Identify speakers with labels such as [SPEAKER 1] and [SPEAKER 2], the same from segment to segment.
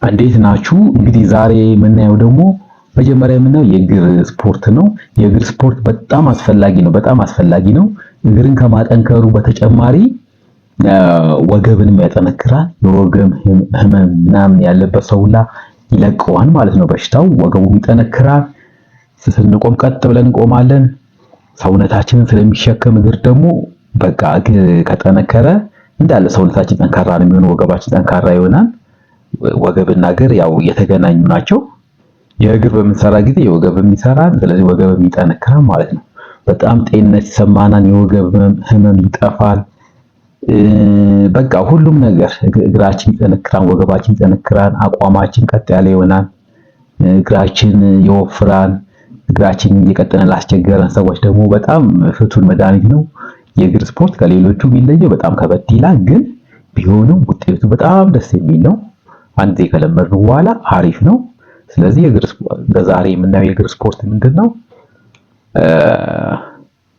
[SPEAKER 1] እንዴት ናችሁ? እንግዲህ ዛሬ የምናየው ደግሞ መጀመሪያ የምናየው የእግር ስፖርት ነው። የእግር ስፖርት በጣም አስፈላጊ ነው። በጣም አስፈላጊ ነው። እግርን ከማጠንከሩ በተጨማሪ ወገብንም ያጠነክራል። የወገብ ህመም ምናምን ያለበት ሰው ሁላ ይለቀዋል ማለት ነው በሽታው። ወገቡም ይጠነክራል። ስንቆም ቀጥ ብለን እንቆማለን። ሰውነታችንን ስለሚሸከም እግር ደግሞ በቃ እግር ከጠነከረ እንዳለ ሰውነታችን ጠንካራ ነው የሚሆነው። ወገባችን ጠንካራ ይሆናል። ወገብና እግር ያው የተገናኙ ናቸው። የእግር በምንሰራ ጊዜ የወገብም ይሰራል። ስለዚህ ወገብም ይጠነክራል ማለት ነው። በጣም ጤንነት ይሰማናል። የወገብ ህመም ይጠፋል። በቃ ሁሉም ነገር እግራችን ይጠነክራል፣ ወገባችን ይጠነክራል፣ አቋማችን ቀጥ ያለ ይሆናል፣ እግራችን ይወፍራል። እግራችን እየቀጠነ ላስቸገረን ሰዎች ደግሞ በጣም ፍቱን መድኃኒት ነው። የእግር ስፖርት ከሌሎቹ የሚለየው በጣም ከበድ ይላል፣ ግን ቢሆንም ውጤቱ በጣም ደስ የሚል ነው። አንዴ ከለመድነው በኋላ አሪፍ ነው። ስለዚህ የእግር በዛሬ የምናየው የእግር ስፖርት ምንድን ነው?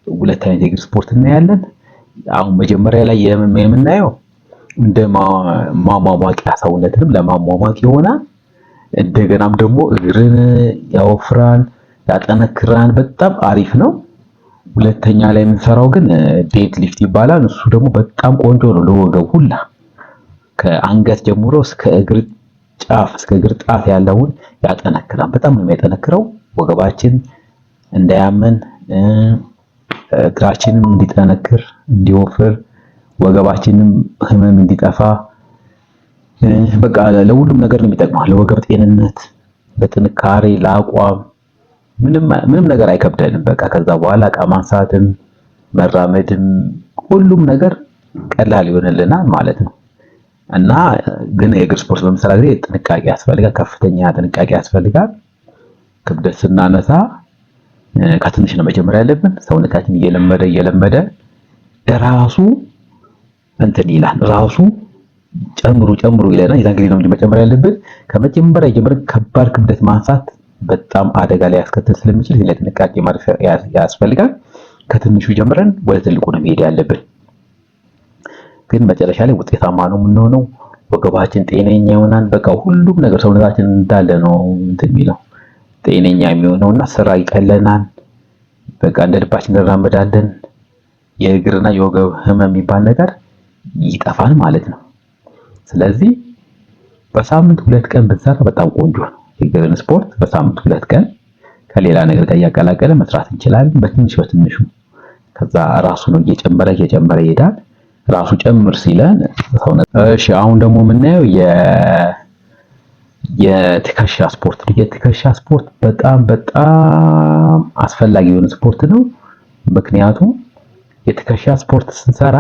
[SPEAKER 1] ሁለት አይነት የእግር ስፖርት እናያለን። አሁን መጀመሪያ ላይ የምናየው እንደ ማሟሟቂያ ሰውነትንም ለማሟሟቅ ይሆናል። እንደገናም ደግሞ እግርን ያወፍራል፣ ያጠነክራል። በጣም አሪፍ ነው። ሁለተኛ ላይ የምንሰራው ግን deadlift ይባላል። እሱ ደግሞ በጣም ቆንጆ ነው ለወገብ ሁላ ከአንገት ጀምሮ እስከ እግር ጫፍ እስከ እግር ጣት ያለውን ያጠነክራል። በጣም ነው የሚያጠነክረው። ወገባችን እንዳያመን እግራችንም እንዲጠነክር እንዲወፍር፣ ወገባችንም ህመም እንዲጠፋ በቃ ለሁሉም ነገር ነው የሚጠቅመው። ለወገብ ጤንነት፣ ለጥንካሬ፣ ለአቋም ምንም ምንም ነገር አይከብደንም። በቃ ከዛ በኋላ እቃ ማንሳትም መራመድም ሁሉም ነገር ቀላል ይሆንልናል ማለት ነው። እና ግን የእግር ስፖርት በምሰራ ጊዜ ጥንቃቄ ያስፈልጋል። ከፍተኛ ጥንቃቄ ያስፈልጋል። ክብደት ስናነሳ ከትንሽ ነው መጀመሪያ ያለብን። ሰውነታችን እየለመደ እየለመደ ራሱ እንትን ይላል፣ ራሱ ጨምሩ ጨምሩ ይለናል። የዛን ጊዜ ነው እንጂ መጨመር ያለብን። ከመጀመሪያ ጀምረን ከባድ ክብደት ማንሳት በጣም አደጋ ላይ ያስከትል ስለሚችል እዚህ ላይ ጥንቃቄ ማድረግ ያስፈልጋል። ከትንሹ ጀምረን ወደ ትልቁ ነው መሄድ ያለብን። ግን መጨረሻ ላይ ውጤታማ ነው የምንሆነው። ወገባችን ጤነኛ ይሆናል። በቃ ሁሉም ነገር ሰውነታችን እንዳለ ነው እንትን የሚለው ጤነኛ የሚሆነውና ስራ ይቀለናል። በቃ እንደ ልባችን እንራመዳለን። የእግርና የወገብ ህመም የሚባል ነገር ይጠፋል ማለት ነው። ስለዚህ በሳምንት 2 ቀን ብንሰራ በጣም ቆንጆ ነው። የእግርን ስፖርት በሳምንት 2 ቀን ከሌላ ነገር ጋር እያቀላቀለ መስራት እንችላለን። በትንሽ በትንሹ ከዛ ራሱ ነው እየጨመረ እየጨመረ ይሄዳል። ራሱ ጨምር ሲለን ሰውነት። እሺ አሁን ደግሞ የምናየው የትከሻ ስፖርት ነው። የትከሻ ስፖርት በጣም በጣም አስፈላጊ የሆነ ስፖርት ነው። ምክንያቱም የትከሻ ስፖርት ስንሰራ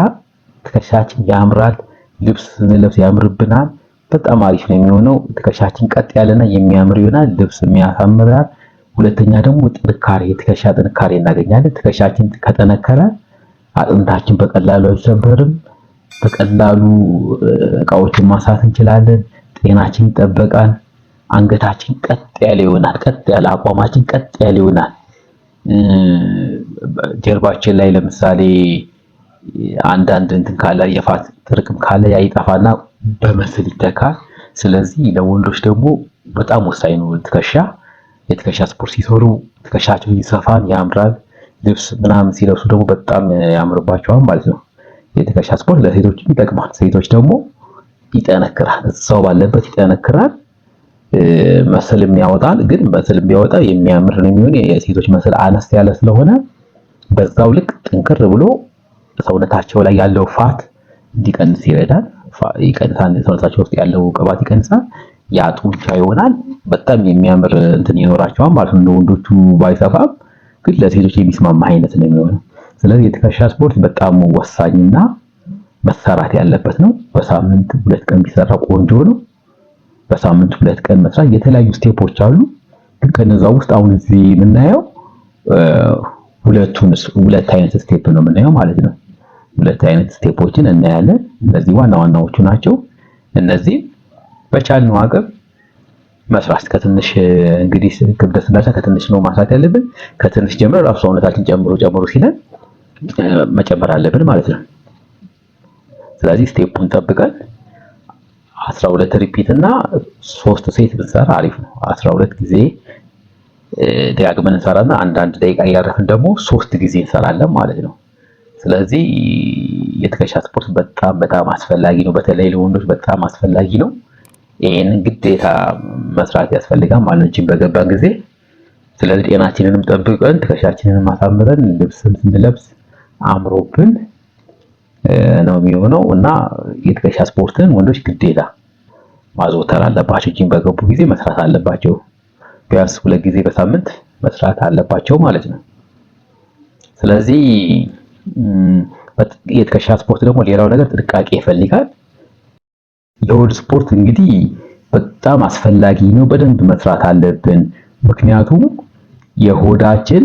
[SPEAKER 1] ትከሻችን ያምራል፣ ልብስ ስንለብስ ያምርብናል። በጣም አሪፍ ነው የሚሆነው። ትከሻችን ቀጥ ያለና የሚያምር ይሆናል፣ ልብስ የሚያሳምራል። ሁለተኛ ደግሞ ጥንካሬ፣ የትከሻ ጥንካሬ እናገኛለን። ትከሻችን ከጠነከረ አጥንታችን በቀላሉ አይሰበርም። በቀላሉ እቃዎችን ማንሳት እንችላለን። ጤናችን ይጠበቃል። አንገታችን ቀጥ ያለ ይሆናል። ቀጥ ያለ አቋማችን ቀጥ ያለ ይሆናል። ጀርባችን ላይ ለምሳሌ አንዳንድ እንትን ካለ የ fat ጥርቅም ካለ ያ ይጠፋና በ muscle ይተካል። ስለዚህ ለወንዶች ደግሞ በጣም ወሳኝ ነው ትከሻ። የትከሻ ስፖርት ሲሰሩ ትከሻቸው ይሰፋል፣ ያምራል። ልብስ ምናምን ሲለብሱ ደግሞ በጣም ያምርባቸዋል ማለት ነው። የትከሻ ስፖርት ለሴቶችም ይጠቅማል። ሴቶች ደግሞ ይጠነክራል፣ እዛው ባለበት ይጠነክራል፣ muscle ም ያወጣል። ግን muscle ቢያወጣ የሚያምር ነው የሚሆን። የሴቶች muscle አነስ ያለ ስለሆነ በዛው ልክ ጥንክር ብሎ ሰውነታቸው ላይ ያለው fat እንዲቀንስ ይረዳል። ይቀንሳል፣ ሰውነታቸው ውስጥ ያለው ቅባት ይቀንሳል። ያ ጡንቻ ይሆናል። በጣም የሚያምር እንትን ይኖራቸዋል ማለት ነው። ወንዶቹ ባይሰፋም ግን ለሴቶች የሚስማማ አይነት ነው የሚሆነው። ስለዚህ የትከሻ ስፖርት በጣም ወሳኝና መሰራት ያለበት ነው። በሳምንት 2 ቀን ቢሰራ ቆንጆ ነው። በሳምንት 2 ቀን መስራት የተለያዩ step ኦች አሉ። ግን ከነዛ ውስጥ አሁን እዚህ የምናየው ሁለቱን ሁለት አይነት step ነው የምናየው ማለት ነው። ሁለት አይነት step ኦችን እናያለን። እነዚህ ዋና ዋናዎቹ ናቸው። እነዚህ በቻልነው አቅም መስራት ከትንሽ እንግዲህ ክብደት ስናነሳ ከትንሽ ነው ማንሳት ያለብን። ከትንሽ ጀምሮ ራሱ ሰውነታችን ጨምሮ ጨምሮ ሲለን መጨመር አለብን ማለት ነው። ስለዚህ step ኡን ጠብቀን 12 repeat እና 3 set ብንሰራ አሪፍ ነው። 12 ጊዜ ደጋግመን እንሰራና አንዳንድ ደቂቃ እያረፍን ደግሞ 3 ጊዜ እንሰራለን ማለት ነው። ስለዚህ የትከሻ ስፖርት በጣም በጣም አስፈላጊ ነው። በተለይ ለወንዶች በጣም አስፈላጊ ነው። ይሄንን ግዴታ መስራት ያስፈልጋል ማለት ነው ጂም በገባን ጊዜ። ስለዚህ ጤናችንንም ጠብቀን ትከሻችንንም አሳምረን ልብስም ስንለብስ አምሮብን ነው የሚሆነው እና የትከሻ ስፖርትን ወንዶች ግዴታ ማዘውተር አለባቸው። ጂም በገቡ ጊዜ መስራት አለባቸው። ቢያንስ 2 ጊዜ በሳምንት መስራት አለባቸው ማለት ነው። ስለዚህ የትከሻ ስፖርት ደግሞ ሌላው ነገር ጥንቃቄ ይፈልጋል። የሆድ ስፖርት እንግዲህ በጣም አስፈላጊ ነው። በደንብ መስራት አለብን። ምክንያቱም የሆዳችን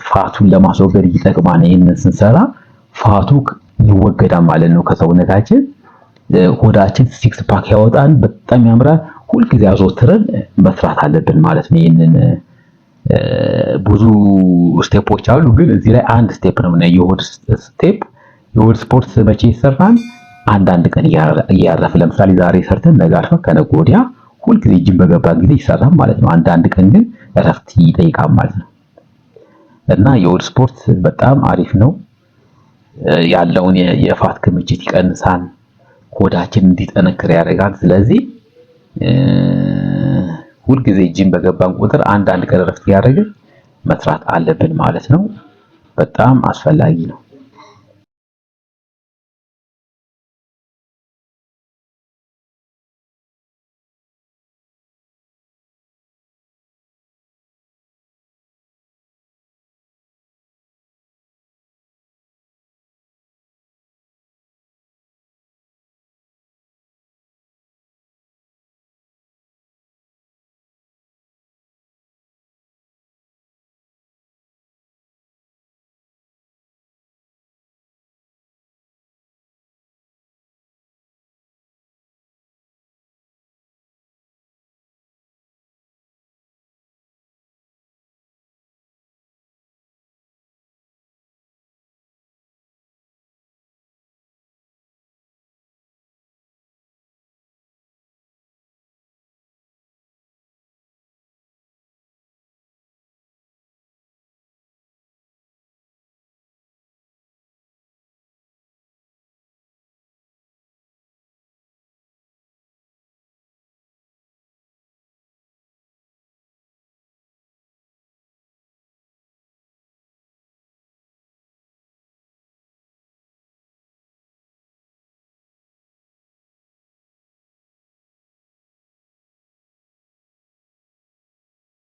[SPEAKER 1] fat ኡን ለማስወገድ ይጠቅማል። ይህንን ስንሰራ fat ኡ ይወገዳል ማለት ነው ከሰውነታችን። ሆዳችን six pack ያወጣል፣ በጣም ያምራል። ሁልጊዜ አዘውትረን መስራት አለብን ማለት ነው። ይህንን ብዙ step ኦች አሉ፣ ግን እዚህ ላይ አንድ step ነው የምናየው፣ የሆድ step። የሆድ ስፖርት መቼ ይሰራል? አንዳንድ ቀን እያረፍን፣ ለምሳሌ ዛሬ ሰርተን ነገ አርፈን ከነገ ወዲያ ሁልጊዜ ጂም በገባን ጊዜ ይሰራል ማለት ነው። አንዳንድ ቀን ግን እረፍት ይጠይቃል ማለት ነው። እና የሆድ ስፖርት በጣም አሪፍ ነው። ያለውን የ fat ክምችት ይቀንሳል፣ ሆዳችን እንዲጠነክር ያደርጋል። ስለዚህ ሁልጊዜ ጂም በገባን ቁጥር አንዳንድ ቀን እረፍት እያደረግን መስራት አለብን ማለት ነው። በጣም አስፈላጊ ነው።